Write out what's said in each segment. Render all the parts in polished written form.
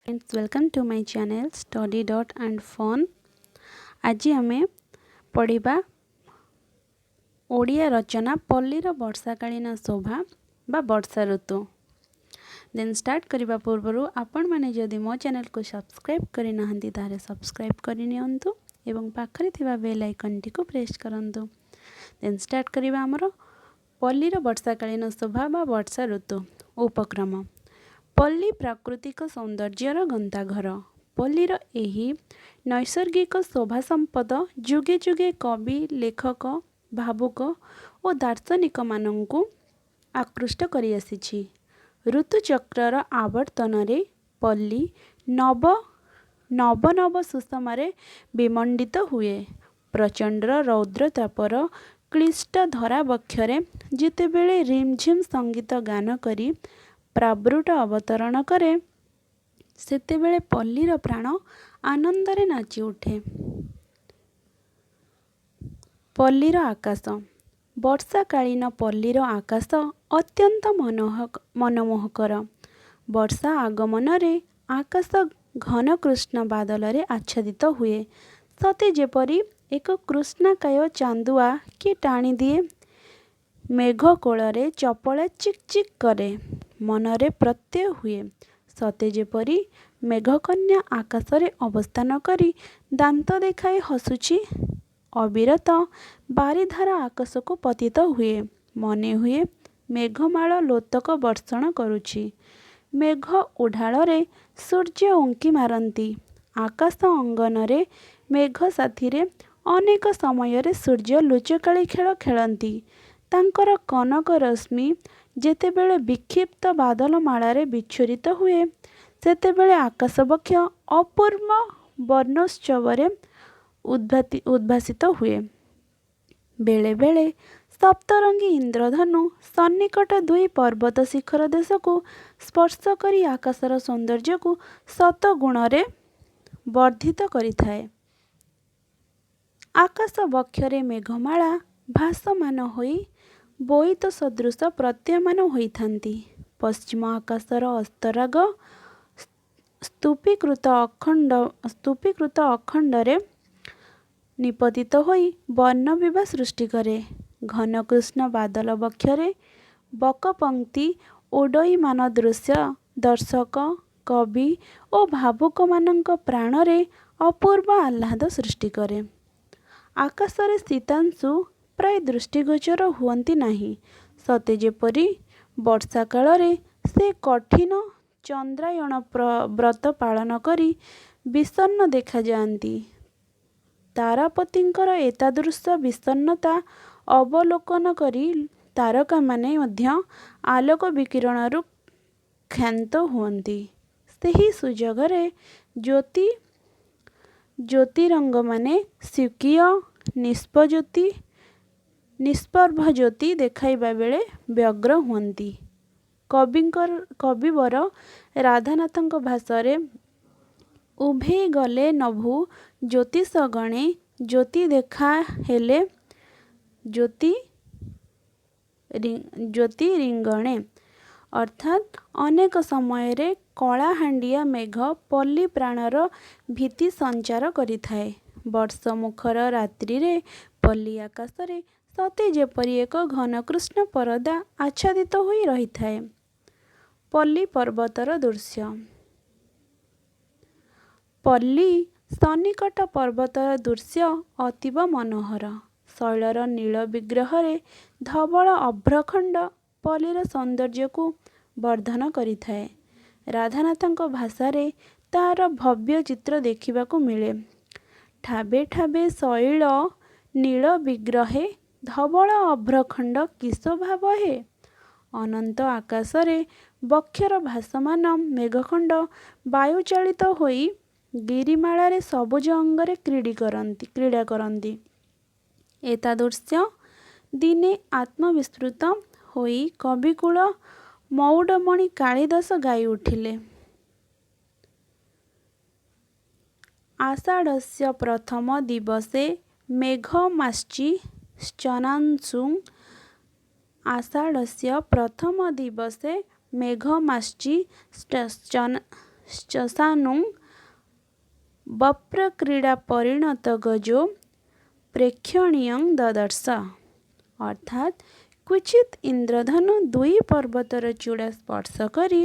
Friends, welcome to my channel Study Dot and Fun. ଆଜି ଆମେ ପଢ଼ିବା ଓଡ଼ିଆ ରଚନା ପଲ୍ଲୀର ବର୍ଷାକାଳୀନ ଶୋଭା ବା ବର୍ଷା ଋତୁ। ଦେନ୍ ଷ୍ଟାର୍ଟ କରିବା ପୂର୍ବରୁ ଆପଣମାନେ ଯଦି ମୋ ଚ୍ୟାନେଲକୁ ସବସ୍କ୍ରାଇବ୍ କରିନାହାନ୍ତି, ତାହେଲେ ସବସ୍କ୍ରାଇବ୍ କରିନିଅନ୍ତୁ ଏବଂ ପାଖରେ ଥିବା ବେଲ୍ ଆଇକନ୍ଟିକୁ ପ୍ରେସ୍ କରନ୍ତୁ। ଦେନ୍ ଷ୍ଟାର୍ଟ କରିବା ଆମର ପଲ୍ଲୀର ବର୍ଷାକାଳୀନ ଶୋଭା ବା ବର୍ଷା ଋତୁ। ଉପକ୍ରମ। ପଲ୍ଲୀ ପ୍ରାକୃତିକ ସୌନ୍ଦର୍ଯ୍ୟର ଗନ୍ତାଘର। ପଲ୍ଲୀର ଏହି ନୈସର୍ଗିକ ଶୋଭା ସମ୍ପଦ ଯୁଗେ ଯୁଗେ କବି, ଲେଖକ, ଭାବୁକ ଓ ଦାର୍ଶନିକମାନଙ୍କୁ ଆକୃଷ୍ଟ କରିଆସିଛି। ଋତୁଚକ୍ରର ଆବର୍ତ୍ତନରେ ପଲ୍ଲୀ ନବ ନବ ନବ ସୁଷମାରେ ବିମଣ୍ଡିତ ହୁଏ। ପ୍ରଚଣ୍ଡ ରୌଦ୍ରତାପର କ୍ଳିଷ୍ଟ ଧରାବକ୍ଷରେ ଯେତେବେଳେ ରିମଝିମ୍ ସଙ୍ଗୀତ ଗାନ କରି ପ୍ରାବୃଟ ଅବତରଣ କରେ, ସେତେବେଳେ ପଲ୍ଲୀର ପ୍ରାଣ ଆନନ୍ଦରେ ନାଚିଉଠେ। ପଲ୍ଲୀର ଆକାଶ। ବର୍ଷାକାଳୀନ ପଲ୍ଲୀର ଆକାଶ ଅତ୍ୟନ୍ତ ମନମୋହକର। ବର୍ଷା ଆଗମନରେ ଆକାଶ ଘନକୃଷ୍ଣ ବାଦଲରେ ଆଚ୍ଛାଦିତ ହୁଏ। ସତେ ଯେପରି ଏକ କୃଷ୍ଣାକାୟ ଚାନ୍ଦୁଆ କିଏ ଟାଣିଦିଏ। ମେଘ କୋଳରେ ଚପଳା ଚିକ୍ ଚିକ୍ କରେ। ମନରେ ପ୍ରତ୍ୟୟ ହୁଏ, ସତେ ଯେପରି ମେଘକନ୍ୟା ଆକାଶରେ ଅବସ୍ଥାନ କରି ଦାନ୍ତ ଦେଖାଇ ହସୁଛି। ଅବିରତ ବାରିଧାରା ଆକାଶକୁ ପତିତ ହୁଏ। ମନେହୁଏ ମେଘମାଳ ଲୋତକ ବର୍ଷଣ କରୁଛି। ମେଘ ଉଢ଼ାଳରେ ସୂର୍ଯ୍ୟ ଉଙ୍କି ମାରନ୍ତି। ଆକାଶ ଅଙ୍ଗନରେ ମେଘ ସାଥିରେ ଅନେକ ସମୟରେ ସୂର୍ଯ୍ୟ ଲୁଚକାଳି ଖେଳ ଖେଳନ୍ତି। ତାଙ୍କର କନକ ରଶ୍ମି ଯେତେବେଳେ ବିକ୍ଷିପ୍ତ ବାଦଲମାଳାରେ ବିଚ୍ଛୁରିତ ହୁଏ, ସେତେବେଳେ ଆକାଶବକ୍ଷ ଅପୂର୍ବ ବର୍ଣ୍ଣୋତ୍ସବରେ ଉଦ୍ଭାସିତ ହୁଏ। ବେଳେବେଳେ ସପ୍ତରଙ୍ଗୀ ଇନ୍ଦ୍ରଧନୁ ସନ୍ନିକଟ ଦୁଇ ପର୍ବତ ଶିଖର ଦେଶକୁ ସ୍ପର୍ଶ କରି ଆକାଶର ସୌନ୍ଦର୍ଯ୍ୟକୁ ଶତଗୁଣରେ ବର୍ଦ୍ଧିତ କରିଥାଏ। ଆକାଶ ବକ୍ଷରେ ମେଘମାଳା ଭାସମାନ ହୋଇ ବୋଇତ ସଦୃଶ ପ୍ରତୀୟମାନ ହୋଇଥାନ୍ତି। ପଶ୍ଚିମ ଆକାଶର ଅସ୍ତରାଗ ସ୍ତୂପୀକୃତ ଅଖଣ୍ଡରେ ନିପତିତ ହୋଇ ବର୍ଣ୍ଣବିଭା ସୃଷ୍ଟି କରେ। ଘନକୃଷ୍ଣ ବାଦଲ ବକ୍ଷରେ ବକପଂକ୍ତି ଉଡ୍ଡୀୟମାନ ଦୃଶ୍ୟ ଦର୍ଶକ, କବି ଓ ଭାବୁକମାନଙ୍କ ପ୍ରାଣରେ ଅପୂର୍ବ ଆହ୍ଲାଦ ସୃଷ୍ଟି କରେ। ଆକାଶରେ ଶୀତାଂଶୁ ପ୍ରାୟ ଦୃଷ୍ଟିଗୋଚର ହୁଅନ୍ତି ନାହିଁ। ସତେ ଯେପରି ବର୍ଷାକାଳରେ ସେ କଠିନ ଚନ୍ଦ୍ରାୟଣ ବ୍ରତ ପାଳନ କରି ବିଷଣ୍ଣ ଦେଖାଯାନ୍ତି। ତାରାପତିଙ୍କର ଏତାଦୃଶ ବିଷଣ୍ଣତା ଅବଲୋକନ କରି ତାରକାମାନେ ମଧ୍ୟ ଆଲୋକ ବିକିରଣରୁ କ୍ଷାନ୍ତ ହୁଅନ୍ତି। ସେହି ସୁଯୋଗରେ ଜ୍ୟୋତିରଙ୍ଗମାନେ ସ୍ୱକୀୟ ନିଷ୍ପ୍ରଭ ଜ୍ୟୋତି ଦେଖାଇବା ବେଳେ ବ୍ୟଗ୍ର ହୁଅନ୍ତି। କବିବର ରାଧାନାଥଙ୍କ ଭାଷାରେ, ଉଭେଇ ଗଲେ ନଭୁ ଜ୍ୟୋତିଷଗଣେ ଜ୍ୟୋତି ଦେଖା ହେଲେ ଜ୍ୟୋତିରିଙ୍ଗଣେ। ଅର୍ଥାତ୍ ଅନେକ ସମୟରେ କଳାହାଣ୍ଡିଆ ମେଘ ପଲ୍ଲୀ ପ୍ରାଣର ଭୀତି ସଞ୍ଚାର କରିଥାଏ। ବର୍ଷମୁଖର ରାତ୍ରିରେ ପଲ୍ଲୀ ଆକାଶରେ ସତେ ଯେପରି ଏକ ଘନକୃଷ୍ଣ ପରଦା ଆଚ୍ଛାଦିତ ହୋଇ ରହିଥାଏ। ପଲ୍ଲୀ ପର୍ବତର ଦୃଶ୍ୟ। ପଲ୍ଲୀ ସନ୍ନିକଟ ପର୍ବତର ଦୃଶ୍ୟ ଅତୀବ ମନୋହର। ଶୈଳର ନୀଳ ବିଗ୍ରହରେ ଧବଳ ଅଭ୍ରଖଣ୍ଡ ପଲ୍ଲୀର ସୌନ୍ଦର୍ଯ୍ୟକୁ ବର୍ଦ୍ଧନ କରିଥାଏ। ରାଧାନାଥଙ୍କ ଭାଷାରେ ତାହାର ଭବ୍ୟ ଚିତ୍ର ଦେଖିବାକୁ ମିଳେ। ଠାବେ ଠାବେ ଶୈଳ ନୀଳ ବିଗ୍ରହେ ଧବଳ ଅଭ୍ରଖଣ୍ଡ କି ଶୋଭା ବହେ। ଅନନ୍ତ ଆକାଶରେ ବକ୍ଷର ଭାସମାନ ମେଘଖଣ୍ଡ ବାୟୁଚାଳିତ ହୋଇ ଗିରିମାଳାରେ ସବୁଜ ଅଙ୍ଗରେ କ୍ରୀଡ଼ା କରନ୍ତି। ଏତାଦୃଶ୍ୟ ଦିନେ ଆତ୍ମବିସ୍ମୃତ ହୋଇ କବିକୁଳ ମଉଡ଼ମଣି କାଳିଦାସ ଗାଇ ଉଠିଲେ। ଆଷାଢ଼ସ୍ୟ ପ୍ରଥମ ଦିବସେ ମେଘମାଶ୍ଚି ଶ୍ଚନାଂଶୁଂ। ଆଷାଢ଼ସ୍ୟ ପ୍ରଥମ ଦିବସେ ମେଘମାଶ୍ଚି ଶ୍ଚସାନୁଂ ବପ୍ରକ୍ରୀଡ଼ା ପରିଣତ ଗଜୋ ପ୍ରେକ୍ଷଣୀୟଂ ଦଦର୍ଶ। ଅର୍ଥାତ୍ କ୍ୱଚିତ୍ ଇନ୍ଦ୍ରଧନୁ ଦୁଇ ପର୍ବତର ଚୂଡ଼ା ସ୍ପର୍ଶ କରି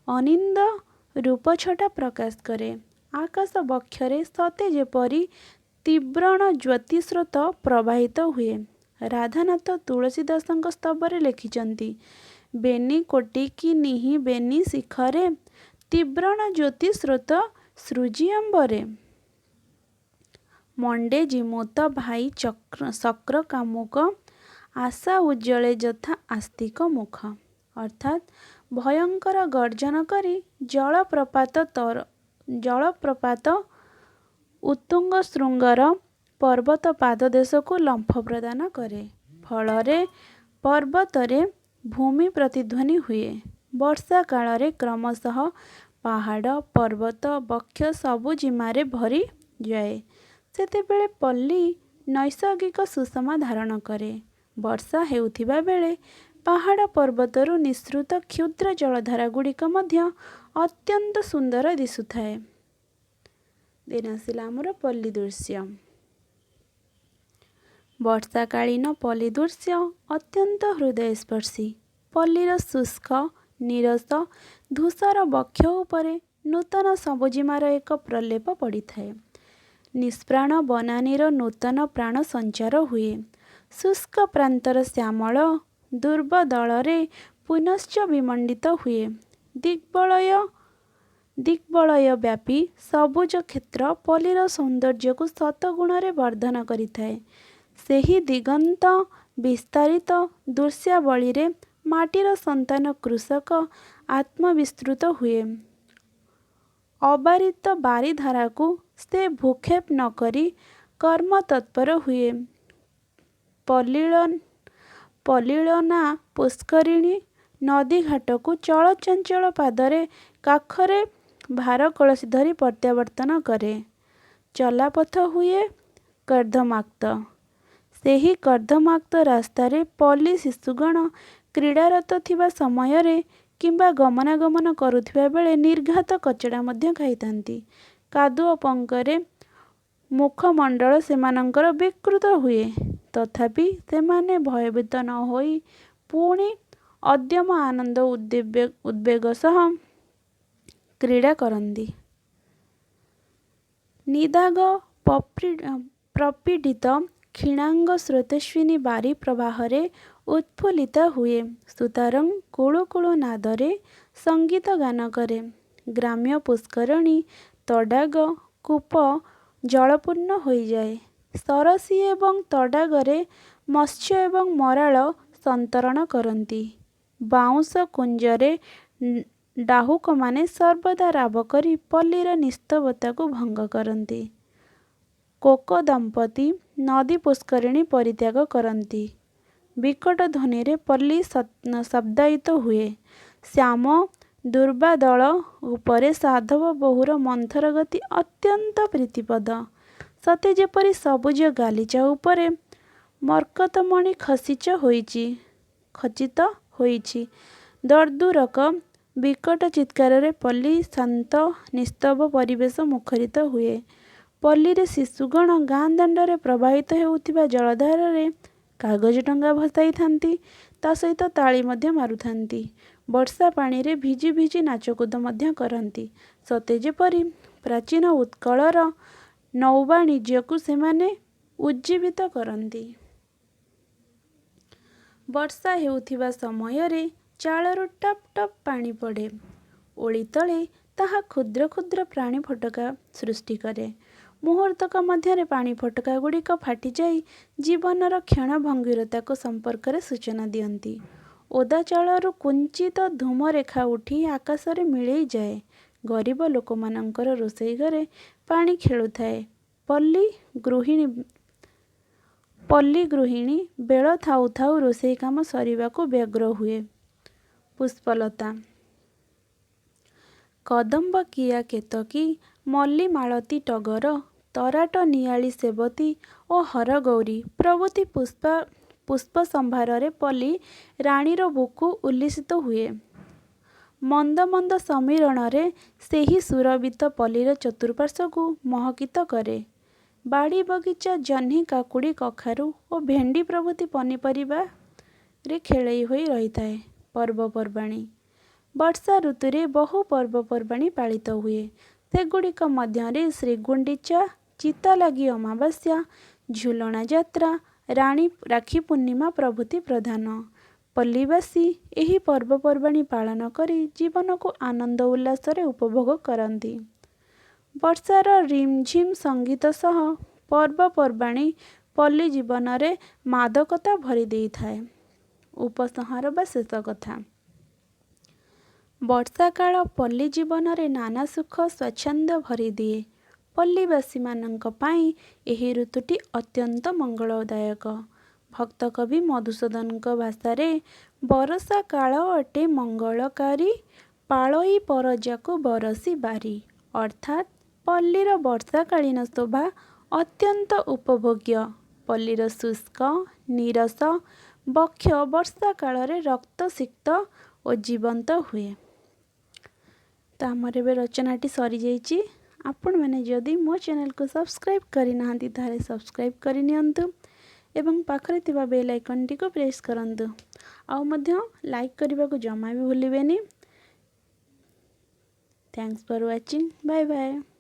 ଅନିନ୍ଦ୍ୟ ରୂପଛଟା ପ୍ରକାଶ କରେ। ଆକାଶ ବକ୍ଷରେ ସତେ ଯେପରି ତୀବ୍ରଣ ଜ୍ୟୋତିଃସ୍ରୋତ ପ୍ରବାହିତ ହୁଏ। ରାଧାନାଥ ତୁଳସୀ ଦାସଙ୍କ ସ୍ତବରେ ଲେଖିଛନ୍ତି, ବେନି କୋଟି କି ନିହି ବେନି ଶିଖରେ, ତୀବ୍ରଣ ଜ୍ୟୋତି ସ୍ରୋତ ସୃଜି ଅମ୍ବରେ। ମଣ୍ଡେ ଜୀମୂତ ଭାଇ ଶକ୍ର କାମୁକ, ଆଶା ଉଜ୍ଜ୍ୱଳେ ଯଥା ଆସ୍ତିକ ମୁଖ। ଅର୍ଥାତ୍ ଭୟଙ୍କର ଗର୍ଜନ କରି ଜଳପ୍ରପାତ ଉତ୍ତୁଙ୍ଗ ଶୃଙ୍ଗର ପର୍ବତ ପାଦଦେଶକୁ ଲମ୍ଫ ପ୍ରଦାନ କରେ। ଫଳରେ ପର୍ବତରେ ଭୂମି ପ୍ରତିଧ୍ୱନି ହୁଏ। ବର୍ଷା କାଳରେ କ୍ରମଶଃ ପାହାଡ଼, ପର୍ବତ ବକ୍ଷ ସବୁଜିମାରେ ଭରିଯାଏ। ସେତେବେଳେ ପଲ୍ଲୀ ନୈସର୍ଗିକ ସୁଷମା ଧାରଣ କରେ। ବର୍ଷା ହେଉଥିବା ବେଳେ ପାହାଡ଼ ପର୍ବତରୁ ନିଃସୃତ କ୍ଷୁଦ୍ର ଜଳଧାରାଗୁଡ଼ିକ ମଧ୍ୟ ଅତ୍ୟନ୍ତ ସୁନ୍ଦର ଦିଶୁଥାଏ। ଦେନ୍ ଆସିଲା ଆମର ପଲ୍ଲୀ ଦୃଶ୍ୟ। ବର୍ଷାକାଳୀନ ପଲ୍ଲୀ ଦୃଶ୍ୟ ଅତ୍ୟନ୍ତ ହୃଦୟସ୍ପର୍ଶୀ। ପଲ୍ଲୀର ଶୁଷ୍କ, ନୀରସ, ଧୂସର ବକ୍ଷ ଉପରେ ନୂତନ ସବୁଜିମାର ଏକ ପ୍ରଲେପ ପଡ଼ିଥାଏ। ନିଷ୍ପ୍ରାଣ ବନାନୀର ନୂତନ ପ୍ରାଣ ସଞ୍ଚାର ହୁଏ। ଶୁଷ୍କ ପ୍ରାନ୍ତର ଶ୍ୟାମଳ ଦୁର୍ବଦଳରେ ପୁନଶ୍ଚ ବିମଣ୍ଡିତ ହୁଏ। ଦିଗ୍ବଳୟ ବ୍ୟାପୀ ସବୁଜ କ୍ଷେତ୍ର ପଲ୍ଲୀର ସୌନ୍ଦର୍ଯ୍ୟକୁ ଶତଗୁଣରେ ବର୍ଦ୍ଧନ କରିଥାଏ। ସେହି ଦିଗନ୍ତ ବିସ୍ତାରିତ ଦୃଶ୍ୟାବଳୀରେ ମାଟିର ସନ୍ତାନ କୃଷକ ଆତ୍ମବିସ୍ମୃତ ହୁଏ। ଅବାରିତ ବାରିଧାରାକୁ ସେ ଭ୍ରୂକ୍ଷେପ ନ କରି କର୍ମତତ୍ପର ହୁଏ। ପଲ୍ଲିଳନା ପୁଷ୍କରିଣୀ ନଦୀଘାଟକୁ ଚଳଚଞ୍ଚଳ ପାଦରେ କାଖରେ ଭାର କଳସୀ ଧରି ପ୍ରତ୍ୟାବର୍ତ୍ତନ କରେ। ଚଲାପଥ ହୁଏ କର୍ଦ୍ଦମାକ୍ତ। ସେହି କର୍ଦ୍ଦମାକ୍ତ ରାସ୍ତାରେ ପଲ୍ଲୀ ଶିଶୁଗଣ କ୍ରୀଡ଼ାରତ ଥିବା ସମୟରେ କିମ୍ବା ଗମନାଗମନ କରୁଥିବା ବେଳେ ନିର୍ଘାତ କଚଡ଼ା ମଧ୍ୟ ଖାଇଥାନ୍ତି। କାଦୁଅ ପଙ୍କରେ ମୁଖମଣ୍ଡଳ ସେମାନଙ୍କର ବିକୃତ ହୁଏ। ତଥାପି ସେମାନେ ଭୟଭୀତ ନ ହୋଇ ପୁଣି ଅଦ୍ୟମ ଆନନ୍ଦ ଉଦ୍ବେଗ ସହ କ୍ରୀଡ଼ା କରନ୍ତି। ନିଦାଘ ପ୍ରପୀଡ଼ିତ କ୍ଷୀଣାଙ୍ଗ ସ୍ରୋତସ୍ୱିନୀ ବାରି ପ୍ରବାହରେ ଉତ୍ଫୁଲ୍ଲିତା ହୁଏ। ସୁତରାଂ କୁଳୁ କୁଳୁ ନାଦରେ ସଙ୍ଗୀତ ଗାନ କରେ। ଗ୍ରାମ୍ୟ ପୁଷ୍କରିଣୀ, ତଡ଼ାଗ, କୂପ ଜଳପୂର୍ଣ୍ଣ ହୋଇଯାଏ। ସରସୀ ଏବଂ ତଡ଼ାଗରେ ମତ୍ସ୍ୟ ଏବଂ ମରାଳ ସନ୍ତରଣ କରନ୍ତି। ବାଉଁଶ କୁଞ୍ଜରେ ଡାହୁକମାନେ ସର୍ବଦା ରାବ କରି ପଲ୍ଲୀର ନିସ୍ତବ୍ଧତାକୁ ଭଙ୍ଗ କରନ୍ତି। କୋକ ଦମ୍ପତି ନଦୀ ପୁଷ୍କରିଣୀ ପରିତ୍ୟାଗ କରନ୍ତି। ବିକଟ ଧ୍ୱନିରେ ପଲ୍ଲୀ ଶବ୍ଦାୟିତ ହୁଏ। ଶ୍ୟାମ ଦୁର୍ବାଦଳ ଉପରେ ସାଧବ ବୋହୂର ମନ୍ଥର ଗତି ଅତ୍ୟନ୍ତ ପ୍ରୀତିପ୍ରଦ। ସତେ ଯେପରି ସବୁଜ ଗାଲିଚା ଉପରେ ମରକତମଣି ଖଚିତ ହୋଇଛି। ଦର୍ଦୁରକ ବିକଟ ଚିତ୍କାରରେ ପଲ୍ଲୀ ଶାନ୍ତ ନିସ୍ତବ୍ଧ ପରିବେଶ ମୁଖରିତ ହୁଏ। ପଲ୍ଲୀରେ ଶିଶୁଗଣ ଗାଁ ଦାଣ୍ଡରେ ପ୍ରବାହିତ ହେଉଥିବା ଜଳଧାରାରେ କାଗଜ ଡଙ୍ଗା ଭସାଇଥାନ୍ତି, ତା ସହିତ ତାଳି ମଧ୍ୟ ମାରୁଥାନ୍ତି। ବର୍ଷା ପାଣିରେ ଭିଜି ଭିଜି ନାଚକୁଦ ମଧ୍ୟ କରନ୍ତି। ସତେ ଯେପରି ପ୍ରାଚୀନ ଉତ୍କଳର ନୌବାଣିଜ୍ୟକୁ ସେମାନେ ଉଜ୍ଜୀବିତ କରନ୍ତି। ବର୍ଷା ହେଉଥିବା ସମୟରେ ଚାଳରୁ ଟପ୍ ଟପ୍ ପାଣି ପଡ଼େ। ଓଳି ତଳେ ତାହା କ୍ଷୁଦ୍ର କ୍ଷୁଦ୍ର ପାଣି ଫୋଟକା ସୃଷ୍ଟି କରେ। ମୁହୂର୍ତ୍ତକ ମଧ୍ୟରେ ପାଣି ଫୋଟକାଗୁଡ଼ିକ ଫାଟିଯାଇ ଜୀବନର କ୍ଷଣଭଙ୍ଗୁରତାକୁ ସମ୍ପର୍କରେ ସୂଚନା ଦିଅନ୍ତି। ଓଦା ଚାଳରୁ କୁଞ୍ଚିତ ଧୂମରେଖା ଉଠି ଆକାଶରେ ମିଳେଇଯାଏ। ଗରିବ ଲୋକମାନଙ୍କର ରୋଷେଇ ଘରେ ପାଣି ଖେଳୁଥାଏ। ପଲ୍ଲୀ ଗୃହିଣୀ ବେଳ ଥାଉ ଥାଉ ରୋଷେଇ କାମ ସରିବାକୁ ବ୍ୟଗ୍ର ହୁଏ। ପୁଷ୍ପଲତା, କଦମ୍ବ, କିଆ, କେତକୀ, ମଲ୍ଲୀ, ମାଳତୀ, ଟଗର, ତରାଟ, ନିଆଳି, ସେବତୀ ଓ ହରଗୌରୀ ପ୍ରଭୃତି ପୁଷ୍ପ ସମ୍ଭାରରେ ପଲ୍ଲୀ ରାଣୀର ବୁକୁ ଉଲ୍ଲସିତ ହୁଏ। ମନ୍ଦ ମନ୍ଦ ସମୀରଣରେ ସେହି ସୁରଭିତ ପଲ୍ଲୀର ଚତୁଃପାର୍ଶ୍ୱକୁ ମହକିତ କରେ। ବାଡ଼ି ବଗିଚା ଜହ୍ନି, କାକୁଡ଼ି, କଖାରୁ ଓ ଭେଣ୍ଡି ପ୍ରଭୃତି ପନିପରିବାରେ ଖେଳେଇ ହୋଇ ରହିଥାଏ। ପର୍ବପର୍ବାଣୀ। ବର୍ଷା ଋତୁରେ ବହୁ ପର୍ବପର୍ବାଣୀ ପାଳିତ ହୁଏ। ସେଗୁଡ଼ିକ ମଧ୍ୟରେ ଶ୍ରୀଗୁଣ୍ଡିଚା, ଚିତାଲାଗି ଅମାବାସ୍ୟା, ଝୁଲଣା ଯାତ୍ରା, ରାଣୀ ରାକ୍ଷୀ ପୂର୍ଣ୍ଣିମା ପ୍ରଭୃତି ପ୍ରଧାନ। ପଲ୍ଲୀବାସୀ ଏହି ପର୍ବପର୍ବାଣୀ ପାଳନ କରି ଜୀବନକୁ ଆନନ୍ଦ ଉଲ୍ଲାସରେ ଉପଭୋଗ କରନ୍ତି। ବର୍ଷାର ରିମ୍ଝିମ୍ ସଙ୍ଗୀତ ସହ ପର୍ବପର୍ବାଣୀ ପଲ୍ଲୀ ଜୀବନରେ ମାଦକତା ଭରି ଦେଇଥାଏ। ଉପସଂହାର ବା ଶେଷ କଥା। ବର୍ଷାକାଳ ପଲ୍ଲୀ ଜୀବନରେ ନାନା ସୁଖ ସ୍ୱାଚ୍ଛନ୍ଦ୍ୟ ଭରିଦିଏ। ପଲ୍ଲୀବାସୀମାନଙ୍କ ପାଇଁ ଏହି ଋତୁଟି ଅତ୍ୟନ୍ତ ମଙ୍ଗଳଦାୟକ। ଭକ୍ତକବି ମଧୁସୂଦନଙ୍କ ଭାଷାରେ, "ବରଷା କାଳ ଅଟେ ମଙ୍ଗଳକାରୀ, ପାଳଇ ପରଜାକୁ ବରଷି ବାରି।" ଅର୍ଥାତ୍ ପଲ୍ଲୀର ବର୍ଷାକାଳୀନ ଶୋଭା ଅତ୍ୟନ୍ତ ଉପଭୋଗ୍ୟ। ପଲ୍ଲୀର ଶୁଷ୍କ, ନୀରସ ବକ୍ଷ ବର୍ଷାକାଳରେ ରକ୍ତସିକ୍ତ ଓ ଜୀବନ୍ତ ହୁଏ। ତ ଆମର ଏବେ ରଚନାଟି ସରିଯାଇଛି। ଆପଣମାନେ ଯଦି ମୋ ଚ୍ୟାନେଲକୁ ସବସ୍କ୍ରାଇବ୍ କରିନାହାନ୍ତି, ତାହେଲେ ସବସ୍କ୍ରାଇବ୍ କରିନିଅନ୍ତୁ ଏବଂ ପାଖରେ ଥିବା ବେଲ୍ ଆଇକନ୍ଟିକୁ ପ୍ରେସ୍ କରନ୍ତୁ। ଆଉ ମଧ୍ୟ ଲାଇକ୍ କରିବାକୁ ଜମା ବି ଭୁଲିବେନି। Thanks for watching. Bye bye.